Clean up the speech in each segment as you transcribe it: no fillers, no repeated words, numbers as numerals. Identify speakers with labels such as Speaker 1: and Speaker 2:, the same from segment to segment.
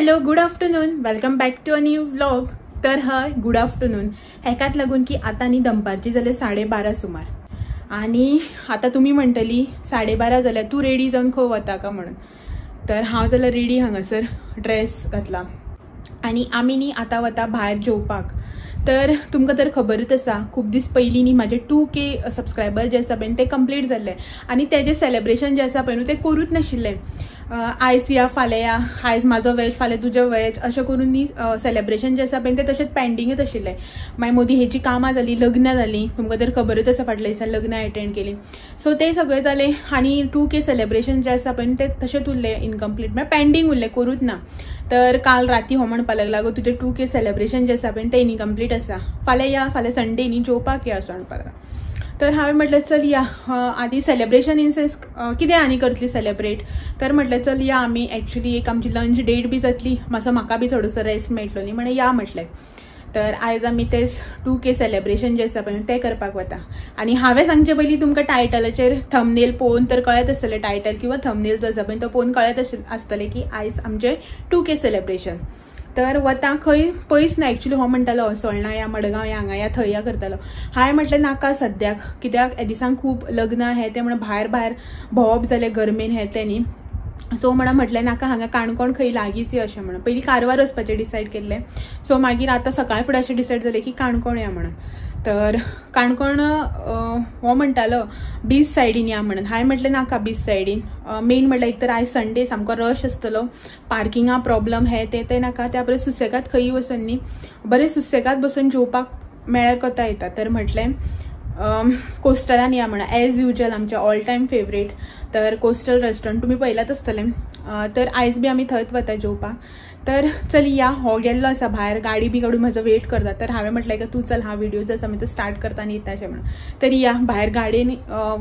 Speaker 1: Hello good afternoon, welcome back to a new vlog. तर हय good afternoon हेकाच लागून की आतां न्ही दनपारची जाले 12:30 सुमार आनी आतां तुमी म्हणटली 12:30 जाल्यार तूं रेडी जावन खंय वता का म्हणून. तर हांव जाल्यार रेडी हांगासर ड्रेस घातला आनी आमी न्ही आतां वता भायर जेवपाक. तर तुमकां तर खबरच आसा खूब दीस पयलीं न्ही म्हाजे 2K सबस्क्रायबर जे आसा पळय ते कंप्लीट जाल्ले आनी तेजें सेलेब्रेशन जें आसा पळय न्हू तें करूच नाशिल्लें. आयज या फाल्यां या, आयज म्हाजो वेज फाल्यां तुजें वेज अशें करून न्ही सेलेब्रेशन जें आसा पळय तें तशेंच पेंडिंगच आशिल्लें. मागीर मोदी हेची कामां जालीं, लग्नां जालीं, तुमकां तर खबरच आसा फाटल्या दिसा लग्नां एटेंड केलीं. सो तें सगळें जालें आनी 2K celebration जें आसा पळय तें तशेंच उरलें इनकम्प्लीट, म्हळ्यार पेंडींग उरलें, करूच ना. तर काल राती हो म्हणपाक लागला गो तुजें 2K celebration जें आसा पळय तें इनकम्प्लीट आसा, फाल्यां या, फाल्यां संडे न्ही जेवपाक या अशें म्हणपाक लागला. तर हांवें म्हटलें चल या, आदी सेलेब्रेशन इन सेन्स कितें आनी करतली सेलेब्रेट, तर म्हटलें चल या आमी एक्चुली एक आमची लंच डेट बी जातली, मातसो म्हाका बी थोडोसो रेस्ट मेळटलो न्ही म्हणून या म्हटलें. तर आयज आमी तेच 2K celebration जें आसा पळय तें करपाक वता. आनी हांवें सांगचे पयलीं तुमकां टायटलाचेर थंबनेल पळोवन तर कळत आसतलें, टायटल किंवा थंबनेल जो आसा पळय तो पळोवन कळत आसतलें की आयज आमचें 2K celebration. तर वता खंय पयस ना, एक्चुली हो म्हणटालो असोळणा या मडगांव या हांगा या थंय या करतालो. हांवें म्हटलें नाका सद्याक, कित्याक ह्या दिसांक खूब लग्नां हें तें म्हणून भायर भायर भोंवप जालें गरमेन हें तें न्ही. सो म्हणून म्हटलें नाका, हांगा काणकोण खंय लागींच या अशें म्हणून. पयलीं कारवार वचपाचें डिसायड केल्लें, सो मागीर आतां सकाळ फुडें अशें डिसायड जालें की काणकोण या म्हणून. तर काणकोण हो म्हणटालो बीच सायडीन या म्हणून. हांवें म्हटलें नाका बीच सायडीन, मेन म्हटल्यार एक तर आयज संडे सामको रश आसतलो, पार्किंगा प्रॉब्लम हें तें तें नाका, त्या परस सुसेगाद खंय वचून न्ही बरें सुसेगाद बसून जेवपाक मेळ्यार कोता येता. तर म्हटलें कोस्टलान या म्हणून, एज युजल आमचें ऑल टायम फेवरेट तर कोस्टल रेस्टॉरंट तुमी पळयलाच आसतलें. तर आयज बी आमी थंयच वता जेवपाक. तर चल या, हो गेल्लो आसा भायर गाडी बी काडून म्हजो वेट करता. तर हांवें म्हटलें की तूं चल, हांव व्हिडियो जो आसा मागीर तो स्टार्ट करता आनी येता अशें म्हणून. तर या भायर गाडयेन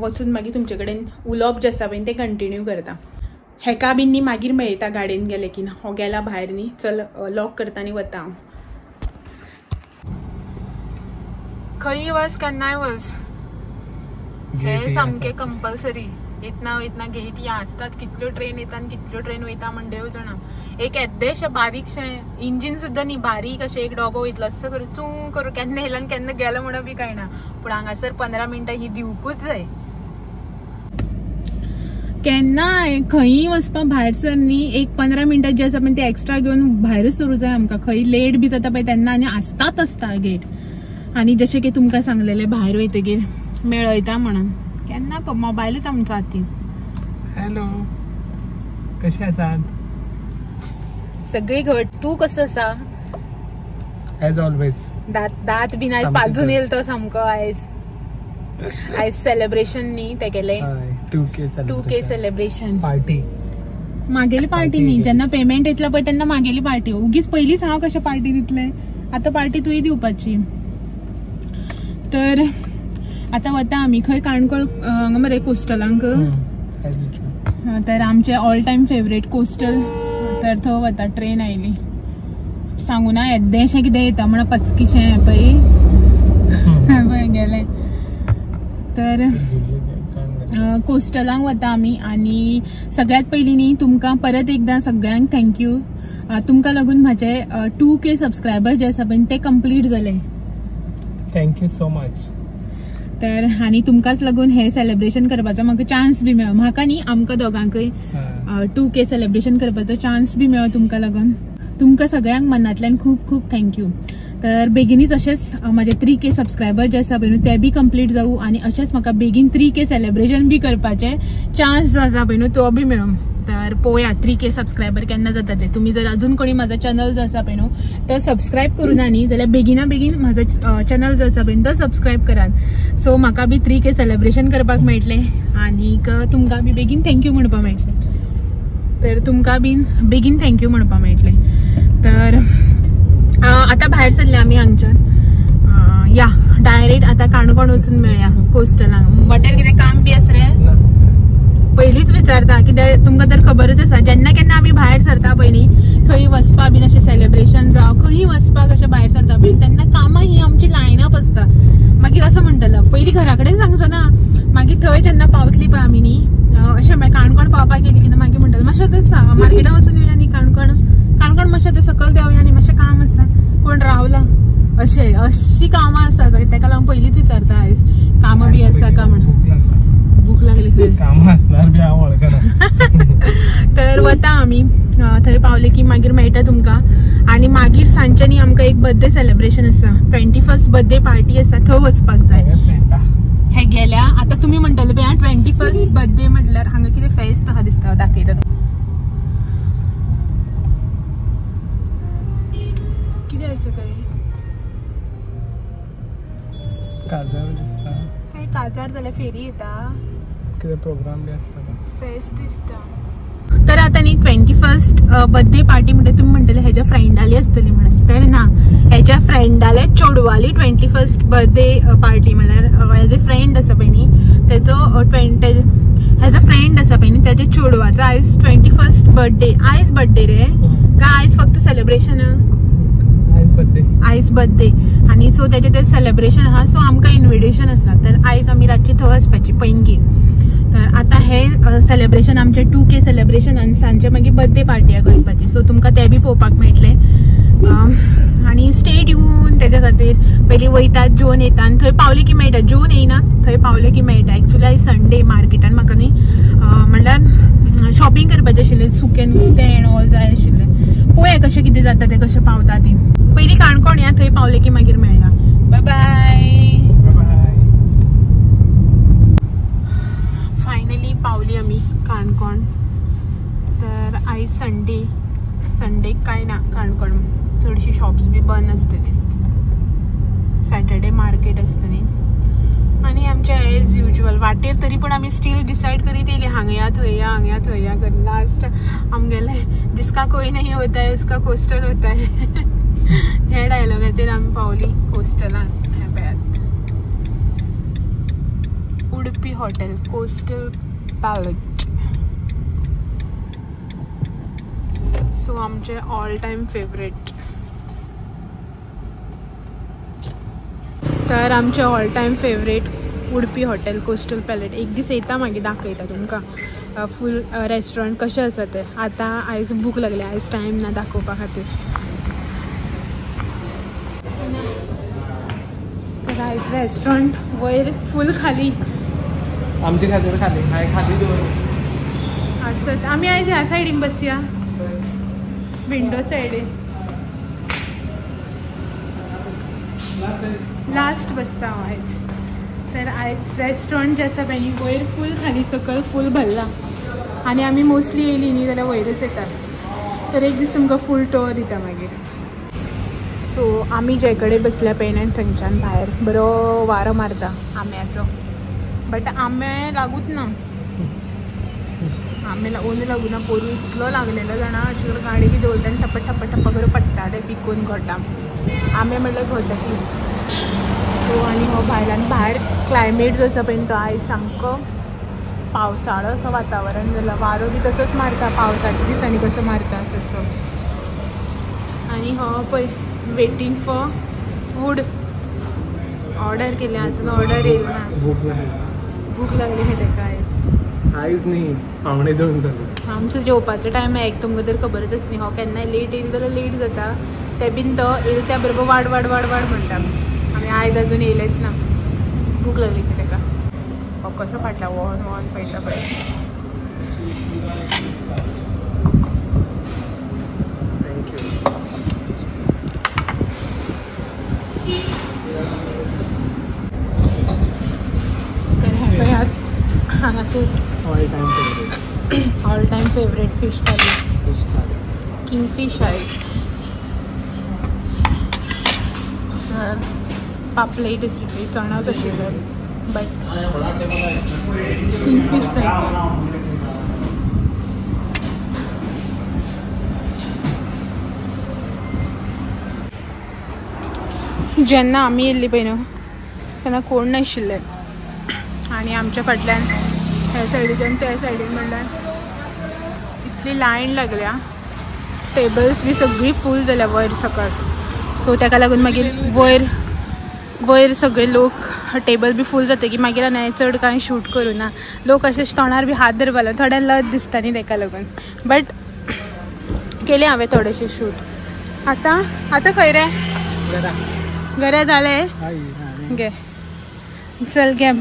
Speaker 1: वचून मागीर तुमचे कडेन उलोवप जें आसा पळय तें कंटिन्यू करता. हेका बीन न्ही मागीर मेळटा गाडयेन गेले की ना, हो गेला भायर न्ही, चल लॉक करता आनी वता हांव. खंय वच केन्नाय वच हे सामकें कंपल्सरी, येतना वयतना गेटी आसतात, कितल्यो ट्रेन येता आनी कितल्यो ट्रेन वयता म्हण देव जाणा. एक येद्देशें बारीकशें इंजीन सुद्दां न्ही, बारीक अशें एक डोबो वयतलो असो करून चूं करून केन्ना येयला आनी केन्ना गेलो म्हणून बी कळना. पूण हांगासर 15 मिनटां ही दिवकूच जाय. केन्नाय खंयी वचपाक भायर सर न्ही एक 15 मिनटां जी आसा पळय ती एक्स्ट्रा घेवन भायरूच सरूं जाय आमकां. खंय लेट बी जाता पळय तेन्ना आनी आसताच आसता गेट. आनी जशें की तुमकां सांगलेलें भायर वयतगीर मेळयता म्हणून, केन्ना मोबायलूच आमचो हातीन.
Speaker 2: हॅलो कशें आसात
Speaker 1: सगळी घट, तूं कसो आसा?
Speaker 2: एज ऑलवेज
Speaker 1: दांत बीन आयज पाजून येयल तो सामको. आयज आयज सेलेब्रेशन न्ही तेगेलें 2K celebration
Speaker 2: party,
Speaker 1: मागेली पार्टी न्ही, जेन्ना पेमेंट येतलो पळय तेन्ना मागेली पार्टी. उगीच पयलींच हांव कशें पार्टी दितलें, आतां पार्टी तुवें दिवपाची. तर आतां वता आमी खंय काणकोण हांगा मरे कोस्टलांक. तर आमचे ऑल टायम फेवरेट कोस्टल, तर थंय वता. ट्रेन आयली सांगू ना येद्देशें कितें येता म्हणून पचकीशें पळय पळय गेलें. तर कोस्टलांक वता आमी. आनी सगळ्यांत पयलीं न्ही तुमकां परत एकदां सगळ्यांक thank you, तुमकां लागून म्हाजे 2K subscriber जे आसा पळय ते कंप्लीट जाले.
Speaker 2: Thank you so much.
Speaker 1: तर आनी तुमकांच लागून हे सेलेब्रेशन करपाचो म्हाका चान्स बी मेळ्ळो, म्हाका न्ही आमकां दोगांकय 2K celebration करपाचो चान्स बी मेळ्ळो तुमकां लागून. तुमकां सगळ्यांक मनांतल्यान खूब खूब thank you. तर बेगीनच अशेंच म्हाजे 3K subscriber जे आसा पळय न्हू ते बी कंप्लीट जावं आनी अशेंच म्हाका बेगीन 3K celebration बी करपाचें चान्स जो आसा पळय न्हू तो बी मेळूं. तर पळोवया 3K subscriber केन्ना जाता ते. तुमी जर अजून कोणी म्हाजो चॅनल जो आसा पळय न्हू तो सबस्क्रायब करूं ना न्ही जाल्यार बेगिना बेगीन म्हाजो चॅनल जो आसा पळय न्हू तो सबस्क्रायब करात. सो म्हाका बी 3K celebration करपाक मेळटलें आनीक तुमकां बी बेगीन thank you म्हणपाक मेळटलें. तर तुमकां बीन बेगीन thank you म्हणपाक मेळटलें. तर आतां भायर सरले आमी हांगच्यान, या डायरेक्ट आतां काणकोण वचून मेळया कोस्टलांक. वाटेर कितें काम बी आसा रे पयलींच विचारता, कित्याक तुमकां तर खबरच आसा जेन्ना केन्ना आमी भायर सरता पयलीं खंय वचपा बीन अशें सेलेब्रेशन जावं खंय वचपाक अशें भायर सरता पळय तेन्ना कामां ही आमची लायनअप आसता. मागीर असो म्हणटलो पयलीं घरा कडेन सांगचो ना, मागीर थंय जेन्ना पावतली पळय आमी न्ही अशें मागीर काणकोण पावपाक गेली की मागीर म्हणटलो मातशें आतां मार्केटान वचून येवया न्ही काणकोण काणकोण मातशें आतां सकयल देंवया आनी मातशें काम आसा, कोण रावला अशें अशी कामां आसता. तेका लागून पयलींच विचारता आयज कामां बी आसा का म्हणून. भूक लागली
Speaker 2: कामां आसल्यार बी हांव वळखना.
Speaker 1: तर वता आमी थंय पावले की मागीर मेळटा तुमकां. आनी मागीर सांजचे न्ही आमकां एक बर्थडे सेलिब्रेशन आसा, 21st birthday party आसा, थंय वचपाक जाय. हे गेल्या आतां तुमी म्हणटले पळय 21st birthday म्हटल्यार हांगा कितें फेस्त आहा दिसता, दाखयता तुमकां. कितें आसा काय
Speaker 2: काजार दिसता,
Speaker 1: काय काजार जाल्यार फेरी येता,
Speaker 2: कितें प्रोग्राम बी आसता,
Speaker 1: फेस्त दिसता. तर आतां न्ही 21st birthday party म्हणटा तुमी म्हणटले हेज्या फ्रेंडाली आसतली म्हणून, तर ना, हेज्या फ्रेंडाले चेडवाली 21st birthday party म्हळ्यार हेजे फ्रेंड आसा पळय न्ही तेजो हेजो फ्रेंड आसा पळय न्ही तेज्या चेडवाचो आयज 21st birthday. आयज बर्थडे रे काय आयज फक्त सेलिब्रेशन? आयज बर्थडे. आनी सो तेजें तें सेलिब्रेशन आहा, सो आमकां इन्विटेशन आसा. तर आयज आमी रातची थंय वचपाची पैंगीण. तर आतां हे सेलिब्रेशन आमचें 2K celebration आनी सांजचे मागीर बर्थडे पार्टीयाक वचपाची. सो तुमकां तें बी पळोवपाक मेळटलें. आनी स्टे ट्यून तेज्या खातीर. पयलीं वयतात जेवन येता आनी थंय पावले की मेळटा, जेवन येयना थंय पावले की मेळटा. एक्चुअली आयज संडे मार्केटान म्हाका न्ही म्हणल्यार शॉपिंग करपाचें आशिल्लें, सुकें नुस्तें एंड ऑल जाय आशिल्लें. पळोवया कशें कितें जाता तें, कशें पावता ती. पयलीं काणकोण या, थंय पावले की मागीर मेळटा. बाय बाय. फायनली पावली आमी काणकोण. तर आयज संडे, संडेक काय ना काणकोण चडशी शॉप्स बी बंद आसतली, सॅटर्डे मार्केट आसतली. आनी आमचे एज युजल वाटेर तरी पण आमी स्टील डिसायड करीत येयली हांगा या थंय या, हांगा या थंय या करून लास्ट आमगेले जिसका कोई नहीं होता है उसका कोस्टल होता है ह्या डायलॉगाचेर आमी पावली कोस्टलान. हें पळयात उडपी हॉटेल कोस्टल पॅलेट. सो आमचे ऑल टायम फेवरेट. तर आमचे all time favourite Udupi hotel coastal palace. एक दीस येता मागीर दाखयता तुमकां फूल रेस्टॉरंट कशें आसा तें. आतां आयज भूक लागल्या, आयज टायम ना दाखोवपा खातीर. तर आयज रेस्टॉरंट वयर फूल खाली,
Speaker 2: आमचे खातीर खाली खाली दवर
Speaker 1: आसत. आमी आयज ह्या सायडीन बसया, विंडो सायडीन लास्ट बसता हांव आयज. तर आयज रेस्टॉरंट जें आसा पळय न्ही वयर फूल खाली, सकयल फूल भरला. आनी आमी मोस्टली येयली न्ही जाल्यार वयरच येतात. तर एक दीस तुमकां फूल टोर दिता मागीर. सो आमी जे कडेन बसल्या पळय न्ही थंयच्यान भायर बरो वारो मारता आंब्याचो, बट आंबे लागूच ना, आंबे ओनू लागूना. पोरू इतलो लागलेलो जाणा, अशें करून गाडी बी दवरता आनी ठप्प ठप्प ठप्प करून पडटाले पिकून घोटां. आंबे म्हणल्यार घोटां. सो आनी हो भायल्यान भायर क्लायमेट जो आसा पळय तो आयज सामको पावसाळो असो वातावरण जाला. वारो बी तसोच मारता पावसाच्या दिसांनी कसो मारता तसो. आनी हो पळय वेटींग फॉर फूड, ऑर्डर केलें अजून ऑर्डर येयला ना. भूक लागली खंय तेका आयज.
Speaker 2: आयज न्ही 1:45 जाले
Speaker 1: आमचो जेवपाचो टायम. एक तुमकां तर खबरच आस न्ही, हो केन्नाय लेट येयलो जाल्यार लेट जाता. ते बीन तो येयलो त्या बरोबर वाड वाड वाड वाड म्हणटा. आमी आयज अजून येयलेच ना. भूक लागली खंय तेका. हो कसो फाटला वोन वोन पळयता पळय. तर हें पळयात हांगासर all time favourite fish thali, kingfish आहे. तर पापलेट आशिल्ली, चणक आशिल्लें, बट किंगफीश जाय. जेन्ना आमी येयल्ली पळय न्हू तेन्ना कोण नाशिल्ले. आनी आमच्या फाटल्यान ह्या सायडीच्यान त्या सायडीन म्हणल्यार इतली लायन लागल्या, टेबल्स बी सगळी फूल जाल्या वयर सकयल. सो ताका लागून मागीर वयर वयर सगळे लोक टेबल बी फूल जातकीर मागीर हांवें चड कांय शूट करूं ना. लोक अशे तोंडार बी हात धरपा लागले, थोड्यांक लज दिसता न्ही ताका लागून. बट केले हांवें थोडेशे शूट. आतां आतां खंय रे घरा जालें गे चल गे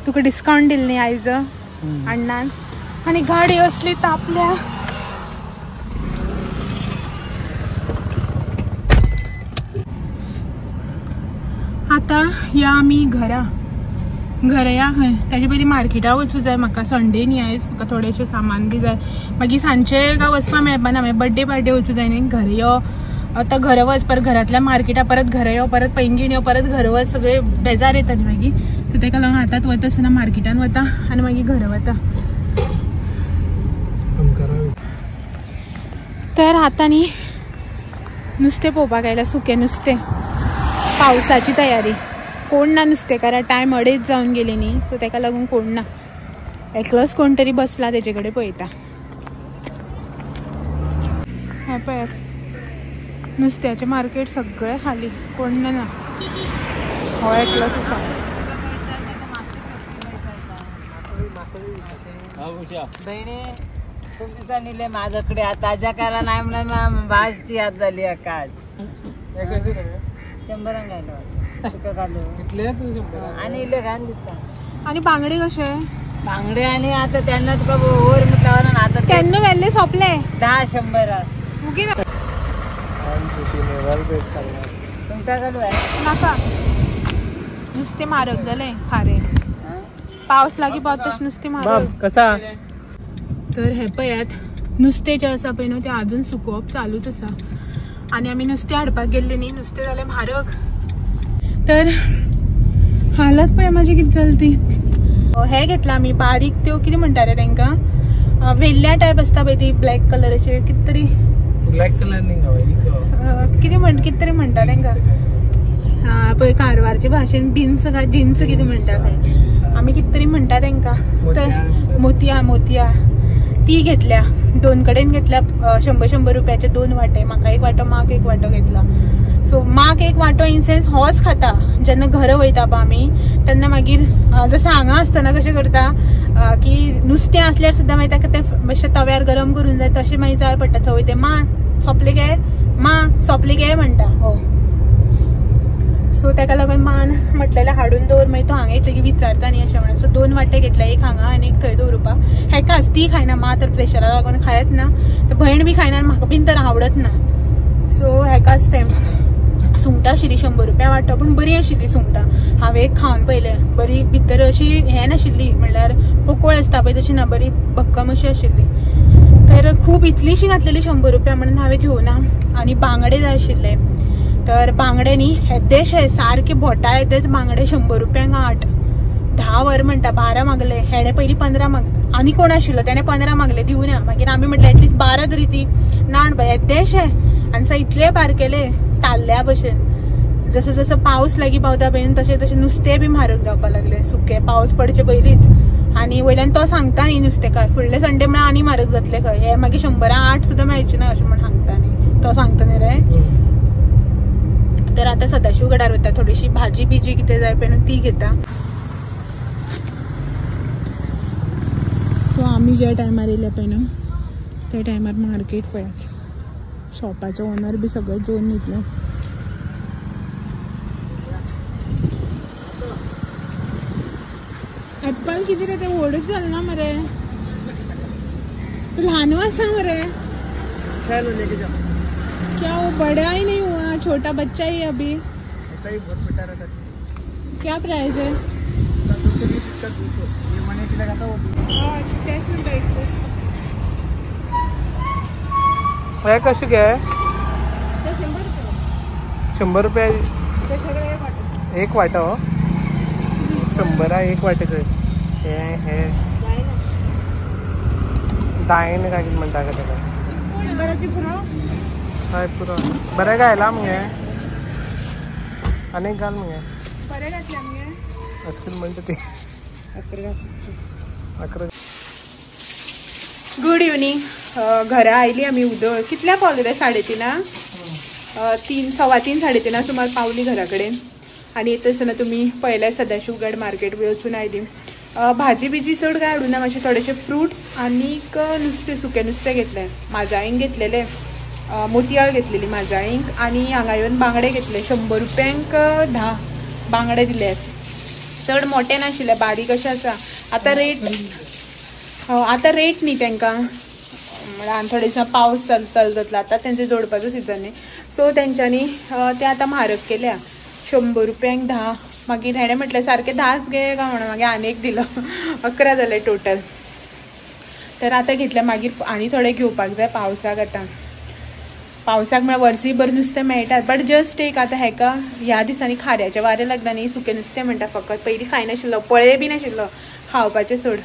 Speaker 1: तुका डिस्कावंट दिल न्ही आयज अण्णान. आनी गाडी असली तापल्या. आतां या आमी घरा घरा या खंय ताजे पयलीं मार्केटा वचूं जाय म्हाका. संडे न्ही आयज म्हाका थोडेशें सामान बी जाय. मागीर सांजचे काय वचपा मेळपाना मागीर बड्डे पार्टी वचूं जाय न्ही. घरा यो आतां घरा वच परत घरांतल्या मार्केटा परत घरा यो परत पैंगीण यो परत घरा वच सगळे बेजार येता न्ही मागीर. सो ताका लागून आतांच वता आसतना मार्केटान वता आनी मागीर घरा वता. तर आतां न्ही नुस्तें पळोवपाक आयलां सुकें नुस्तें. पावसाची तयारी. कोण ना नुस्तेकारा टायम 2:30 जावन गेली न्ही सो ताका लागून कोण ना. एकलोच कोण तरी बसला तेजे कडेन पळयता. हें पळयात नुस्त्याचें मार्केट सगळें खाली कोण ना. हो एकलोच आसा.
Speaker 3: तुमची माझ्याकडे ताज्या करा नाही म्हणून भाजची याद झाली काल. 100 घालो तुका घालो आणि इल्ले घालून दिता.
Speaker 1: आणि बांगडे कशे?
Speaker 3: बांगडे आणि आता त्यांना तुका वर म्हटल्यावर आता
Speaker 1: त्यांना वेल्ले सोपले
Speaker 3: 10 100.
Speaker 1: उगी
Speaker 3: तुमका घालू
Speaker 1: नाका. नुस्तें म्हारग जालें खारें. पावस लागीं पावता तशें नुस्तें म्हारग
Speaker 2: कसा.
Speaker 1: तर हे पळयात नुस्तें जें आसा पळय न्हू तें आजून सुकोवप चालूच आसा. आनी आमी नुस्तें हाडपाक गेल्लें न्ही नुस्तें जालें म्हारग. तर हालत पळय म्हाजी कितें जाली ती. हे घेतलां आमी बारीक त्यो कितें म्हणटा रे तांकां वेल्ल्या टायप आसता पळय ती ब्लॅक कलराचे कितें तरी
Speaker 2: ब्लॅक कलर न्ही
Speaker 1: कितें म्हण कितें तरी म्हणटा तांकां. हां पळय कारवारचे भाशेन बिन्स काय जिन्स कितें म्हणटा खंय आमी कितें तरी म्हणटा तांकां. तर मोतया मोतया ती घेतल्या 2 कडेन घेतल्या 100 100 रुपयाचे 2 वाटे. म्हाका एक वांटो माक एक वांटो घेतला. सो माक एक वांटो इन सेन्स होच खाता जेन्ना घरा वयता पळय आमी तेन्ना मागीर जसं हांगा आसतना कशें करता की नुस्तें आसल्यार सुद्दां मागीर ताका तें मातशें तव्यार गरम करून जाय तशें मागीर जाय पडटा. थंय वयता मा सोंपलें गे मा सोंपलें गे म्हणटा. हो सो ताका लागून मान म्हटलेलें हाडून दवर मागीर तो हांगा येतकीर विचारता न्ही अशें म्हणून. सो 2 वाटे घेतले एक हांगा आनी एक थंय दवरुपाक. हेकाच ती खायना मा तर प्रेशरा लागून खायत ना तर भयण बी खायना आनी म्हाका बीन तर आवडत ना. सो हेकाच तें सुंगटां आशिल्ली 100 रुपया वांटो पूण बरी आशिल्ली सुंगटां. हांवें एक खावन पळयलें बरी भितर अशी हें नाशिल्ली म्हणल्यार पोकोळ आसता पळय तशी ना बरी भक्कम अशी आशिल्ली. तर खूब इतलीशी घातलेली 100 रुपया म्हणून हांवें घेवना. आनी बांगडे जाय आशिल्ले तर बांगडे न्ही येदेशे सारके बोटा येदेच बांगडे 100 रुपयांक 8 10 वर म्हणटा 12 मागले. हेणे पयलीं 15 मागले आनी कोण आशिल्लो तेणें 15 मागले दिवना. मागीर आमी म्हटलें एटलिस्ट 12 तरी ती ना बाय येदेशे आनी स इतले बारकेले ताल्ल्या भशेन. जसं जसं पावस लागीं पावता पळय तशें तशें नुस्तें बी म्हारग जावपाक लागलें सुकें पावस पडचे पयलींच. आनी वयल्यान तो सांगता न्ही नुस्तेकार फुडले संडे म्हळ्यार आनी म्हारग जातले खंय हे मागीर 100 8 सुद्दां मेळचे ना अशें म्हण सांगता न्ही तो सांगता न्ही रे. तर आतां सदाशिवगडार वता थोडीशी भाजी बिजी कितें जाय पळय न्हू ती घेता. सो आमी ज्या टायमार येयले पळय न्हू त्या टायमार मार्केट पळयात शॉपाचे ओनर बी सगळे जेवन न्हिदले. एप्पल कितें रे ते व्हडूच जालें ना मरे ल्हानू आसा मरे. क्या वो बड़ा ही नहीं हुआ छोटा बच्चा ही अभी.
Speaker 2: ऐसा ही बहुत पिटा रहता है.
Speaker 1: क्या प्राइस है?
Speaker 2: इसका 220, इसका 200. ये 180 लगा था वो. हां कशें गे? 100 रुपया एक वाटो. 100 एक वाटे खंय हे हे दायन काय कितें म्हणटा का तेका? हय पुरो बरें घायला मगे आनीक घाल मगे
Speaker 1: बरें घातल्या मगे
Speaker 2: अशें कितें म्हणटा ती 11.
Speaker 1: Good evening. घरा आयली आमी उदळ कितल्या पावले रे 3:30 3 3:15 3:30 सुमार पावली घरा कडेन. आनी येता आसतना तुमी पळयल्यार सदाशिवगड मार्केट बी वचून आयली. भाजी बिजी चड काय हाडूं ना, मातशे थोडेशे फ्रुट्स आनीक नुस्तें, सुकें नुस्तें घेतलें. माजाळींक घेतलेलें, मोतयाळ घेतलेली माजाळींक, आनी हांगा येवन बांगडे घेतले. 100 रुपयांक 10 बांगडे दिले. चड मोठे नाशिल्ले, बारीक अशें आसा. आतां रेट, आतां रेट न्ही तांकां, म्हळ्यार आनी थोडे दिसां पावस चल जातलो, आतां तेंचे जोडपाचो सिजन न्ही, सो तेंच्यांनी ते आतां म्हारग केल्या. 100 रुपयांक 10. मागीर हेणें म्हटलें सारकें 10 घे काय म्हणून, मागीर आनी एक दिलो. 11 जाले टोटल. तर आतां घेतलें, मागीर आनी थोडे घेवपाक जाय पावसाक. आतां पावसाक म्हळ्यार वर्सभर नुस्तें मेळटात, बट जस्ट एक आतां हेका ह्या दिसांनी खाऱ्याचें वारें लागता न्ही, सुकें नुस्तें म्हणटा फकत. पयलीं खायनाशिल्लो, पळय बी नाशिल्लो खावपाचें सोड.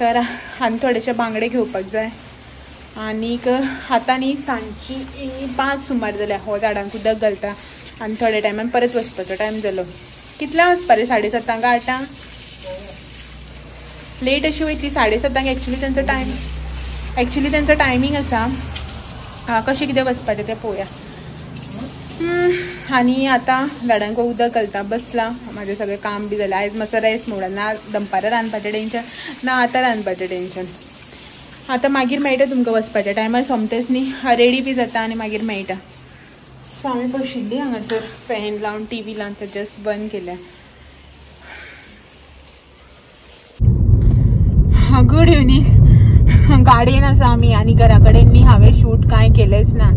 Speaker 1: तर आनी थोडेशे बांगडे घेवपाक जाय. आनीक आतां न्ही सांजची 5 सुमार जाल्या. हो झाडांक उदक घालता आनी थोड्या टायमान परत वचपाचो टायम जालो. कितल्यांक वचपा रे? 7:30 8 लेट अशी वयतली. 7:30 एक्चुली तेंचो टायम, एक्चुली तेंचो टायमींग आसा. कशें कितें वचपाचें तें पळोवया. आनी आतां झाडांक उदक घालता बसला. म्हाजें सगळें काम बी जालें. आयज मातसो रेस्ट मोडा, ना दनपारां रांदपाचें टेंशन ना आतां रांदपाचें टेंशन. आतां मागीर मेळटा तुमकां वचपाच्या टायमार, सोमतेच न्ही रेडी बी जाता आनी मागीर मेळटा. सो आमी बशिल्ली हांगासर फॅन लावन टी व्ही लावन, तर जस्ट बंद केल्या. Good evening. गाडयेन आसा आमी आनी घरा कडेन न्ही हांवें शूट कांय केलेंच ना,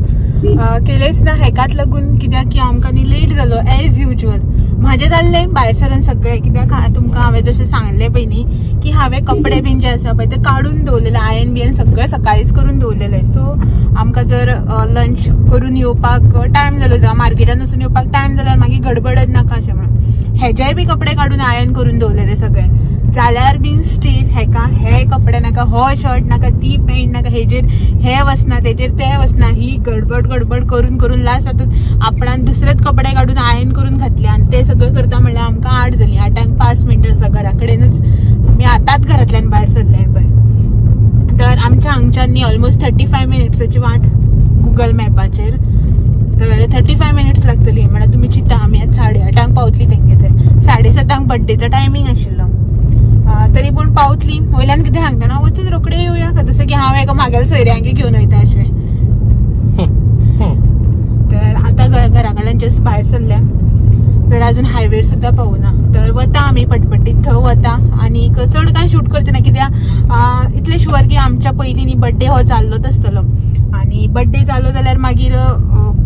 Speaker 1: केलेंच ना हेकाच लागून, कित्याक की आमकां न्ही लेट जालो एज युजल. म्हाजें जाल्लें भायर सरून सगळें, कित्याक तुमकां हांवें जशें सांगलें पयलीं की हांवें कपडे बीन जे आसा पळय ते काडून दवरलेले, आयन बियन सगळें सकाळींच करून दवरलेलें. सो आमकां जर लंच करून येवपाक टायम जालो, जावं मार्केटान वचून येवपाक टायम जाल्यार मागीर गडबडत नाका अशें म्हणून हेजेय बी कपडे काडून आयन करून दवरलेले सगळे. जाल्यार बीन स्टील हेका हे कपडे नाका, हो शर्ट नाका, ती पॅन्ट नाका, हेजेर हे वचना तेजेर ते वचना, ही गडबड गडबड करून करून लास्ट आतां आपणान दुसरेच कपडे काडून आयन करून घातले. आनी ते सगळें करता म्हणल्यार आमकां 8 जालीं. 8:05 आसा. घरा कडेनच आमी आतांच घरांतल्यान भायर सरले पळय. तर आमच्या हांगच्यान न्ही ऑलमोस्ट 35 मिनट्साची वाट गुगल मॅपाचेर, तर 35 मिनट्स लागतली. म्हळ्यार तुमी चिंता आमी आतां 8:30 पावतली तेंगे थंय. 7:30 बड्डेचो टायमींग आशिल्लो, तरी पूण पावतली. वयल्यान कितें सांगता ना, वचून रोखडे येवया, जसं की हांव एका म्हागेल्या सोयऱ्यांक घेवन वयता अशें. तर आतां घरा कडल्यान जस्ट भायर सरल्या, तर अजून हायवेर सुद्दां पावना. तर वता आमी पटपटीत थंय वता आनी चड कांय शूट करचे ना, कित्याक इतलें शुअर की आमच्या पयलीं न्ही बड्डे हो जाल्लोच आसतलो. आनी बड्डे जालो जाल्यार मागीर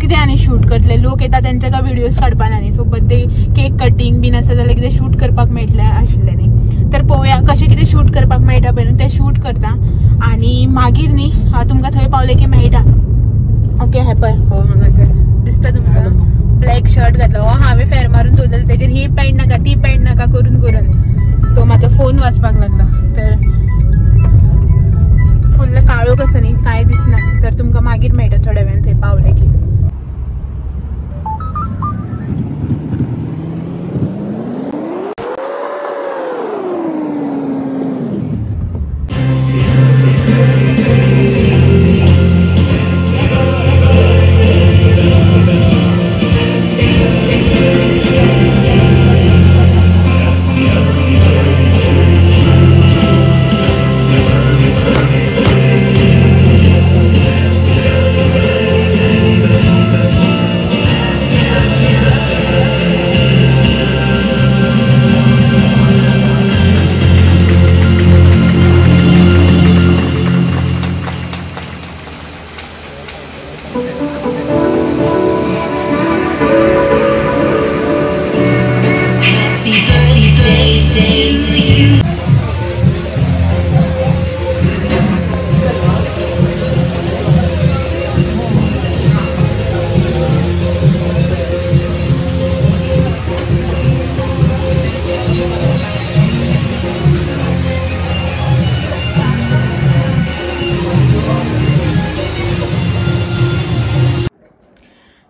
Speaker 1: कितें आनी शूट करतले, लोक येता तेंचे काय व्हिडियोज काडपा ना न्ही. सो बड्डे केक कटींग बीन आसा जाल्यार कितें शूट करपाक मेळटलें आशिल्लें न्ही. तर पळोवया कशें कितें शूट करपाक मेळटा पळय, तें शूट करता आनी मागीर न्ही तुमकां थंय पावलें की मेळटा. ओके, हें पळय हो हांगासर दिसता तुमकां ब्लॅक शर्ट घातलो, हो हांवें फेर मारून दवरलेलो तेजेर ही पॅन्ट नाका ती पॅन्ट नाका करून करून. सो म्हाजो फोन वाजपाक लागलो, तर फुल्ल काळोख आसा न्ही, कांय दिसना. तर तुमकां मागीर मेळटा थोड्या वेळान थंय पावलें की.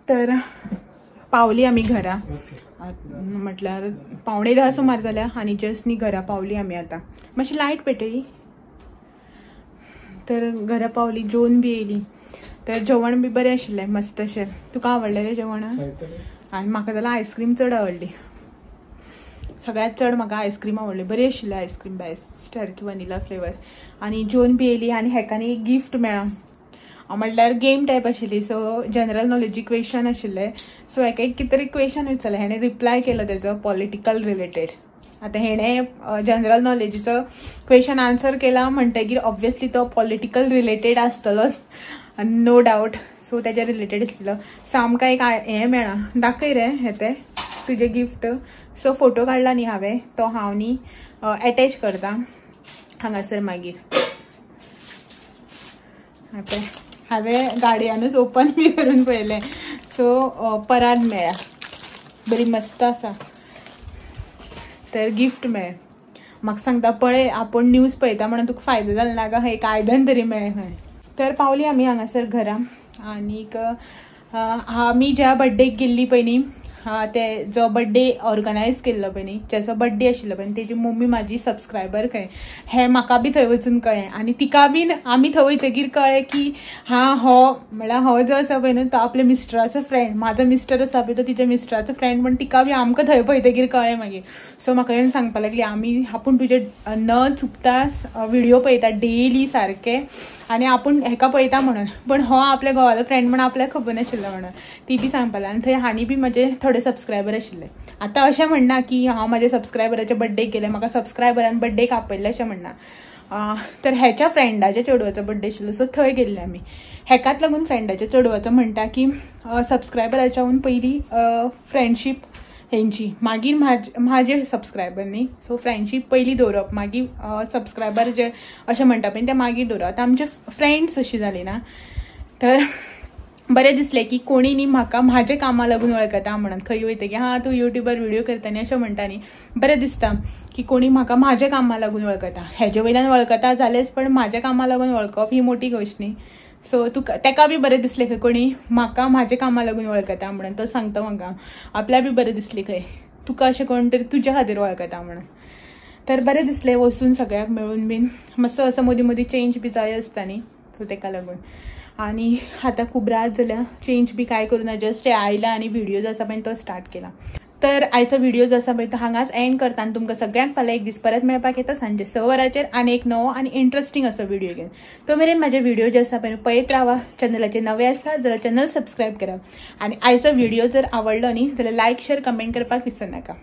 Speaker 1: तर पावली आमी घरा, म्हटल्यार 9:45 सुमार जाल्या आनी जस्ट न्ही घरा पावली आमी. आतां मातशी लायट पेटयली, तर घरा पावली, जेवन बी येयली. तर जेवण बी बरें आशिल्लें मस्त अशें. तुका आवडलें रे जेवण? आनी म्हाका जाल्यार आयस्क्रीम चड आवडली. सगळ्यात चड म्हाका आयस्क्रीम आवडली, बरी आशिल्ली आयस्क्रीम बेस्ट सारकी वनिला फ्लेवर. आनी जेवन बी येयली आनी हेका न्ही एक गिफ्ट मेळ्ळा, म्हटल्यार गेम टायप आशिल्ली. सो जनरल नॉलेजी क्वेश्चन आशिल्ले. सो हेका एक कितें तरी क्वेश्चन विचारलें, हेणें रिप्लाय केलो तेजो पॉलिटिकल रिलेटेड. आतां हेणें जनरल नॉलेजीचो क्वेश्चन आन्सर केला म्हणटगीर ऑब्वियसली तो पॉलिटिकल रिलेटेड आसतलोच, नो डावट. सो तेज्या रिलेटेड आशिल्लो. सो आमकां एक हें मेळ्ळां, दाखय रे हें तें तुजें गिफ्ट. सो फोटो काडला न्ही हांवें, तो हांव न्ही एटॅच करता हांगासर मागीर. आतां हांवें गाडयानूच ओपन बी करून पळयलें. सो परात मेळ्ळा, बरी मस्त आसा. तर गिफ्ट मेळ्ळें. म्हाका सांगता पळय आपूण न्यूज पळयता म्हणून तुका फायदो जालो ना गा, एक आयदन तरी मेळ्ळें खंय. तर पावली आमी हांगासर घरा आनीक आमी ज्या बड्डेक गेल्ली पळय न्ही, ते जो बड्डे ऑर्गनायज केल्लो पळय न्ही, ज्याचो बड्डे आशिल्लो पळय, तेजी मम्मी म्हाजी सबस्क्रायबर खंय, हें म्हाका बी थंय वचून कळ्ळें. आनी तिका बी आमी थंय वयतगीर कळ्ळें की हा हो म्हळ्यार हो जो आसा पळय न्हू तो आपल्या मिस्टराचो फ्रेंड, म्हाजो मिस्टर आसा पळय तो तिच्या मिस्टराचो फ्रेंड म्हण तिका बी आमकां थंय पळयतगीर कळ्ळें मागीर. सो म्हाका येवन सांगपाक लागली आमी आपूण तुजे न चुकता व्हिडिओ पळयता डेली सारके आनी आपूण हेका पळयता म्हणून, पण हो आपल्या घोवालो फ्रेंड म्हण आपल्याक खबर नाशिल्लो म्हणून ती बी सांगपाक लागली. आनी थंय हांणी बी म्हजे थोडे सबस्क्रायबर आशिल्ले. आतां अशें म्हणना की हांव म्हाज्या सबस्क्रायबराच्या बड्डेक गेलें, म्हाका सबस्क्रायबरान बड्डेक आपयल्लें अशें म्हणना. तर हेच्या फ्रेंडाच्या चेडवाचो बड्डे आशिल्लो, सो थंय गेल्ले आमी. हेकाच लागून फ्रेंडाच्या चेडवाचो म्हणटा की सबस्क्रायबराच्याहून पयलीं फ्रेंडशीप हेंची, मागीर म्हाजे सबस्क्रायबर न्ही. सो फ्रेंडशीप पयलीं दवरप, मागीर सबस्क्रायबर जे अशें म्हणटा पळय ते मागीर दवरप. आतां आमचे फ्रेंड्स अशी जाली ना, तर बरें दिसलें की कोणी न्ही म्हाका म्हाजे कामां लागून वळखता म्हणून. खंय वयता की हां तूं युट्यूबार व्हिडियो करता न्ही अशें म्हणटा न्ही, बरें दिसता की कोणी म्हाका म्हाज्या कामां लागून वळखता. हेजे वयल्यान वळखता जालेंच, पण म्हाज्या कामां लागून वळखप ही मोठी गोश्ट न्ही. सो तुका तेका बी बरें दिसलें खंय कोणी म्हाका म्हाज्या कामां लागून वळखता म्हणून, तो सांगता म्हाका आपल्या बी बरें दिसलें खंय तुका अशें कोण तरी तुज्या खातीर वळखता म्हणून. तर बरें दिसलें वचून सगळ्याक मेळून बीन, मातसो असो मदीं मदीं चेंज बी जाय आसता न्ही, सो तेका लागून. आनी आतां खूब रात जाल्या, चेंज बी कांय करूं ना, जस्ट आयला आनी व्हिडियो जो आसा पळय तो स्टार्ट केला. तर आयचो व्हिडिओ जो आसा पळय तो हांगाच एंड करता आनी तुमकां सगळ्यांक फाल्यां एक दीस परत मेळपाक येता सांजे 6 वरांचेर आनी एक नवो आनी इंट्रस्टींग असो व्हिडिओ घेवन. तो मेरेन म्हाजे व्हिडिओ जे आसा पळय पळयत रावा. चॅनलाचेर नवे आसा जाल्यार चॅनल सबस्क्रायब करा आनी आयचो व्हिडिओ जर आवडलो न्ही जाल्यार लायक शेर कमेंट करपाक विसरनाका.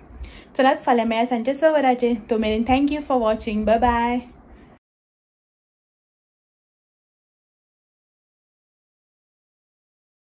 Speaker 1: चलात फाल्यां मेळया सांजे 6 वरांचेर. तो मेरेन thank you for watching, bye bye.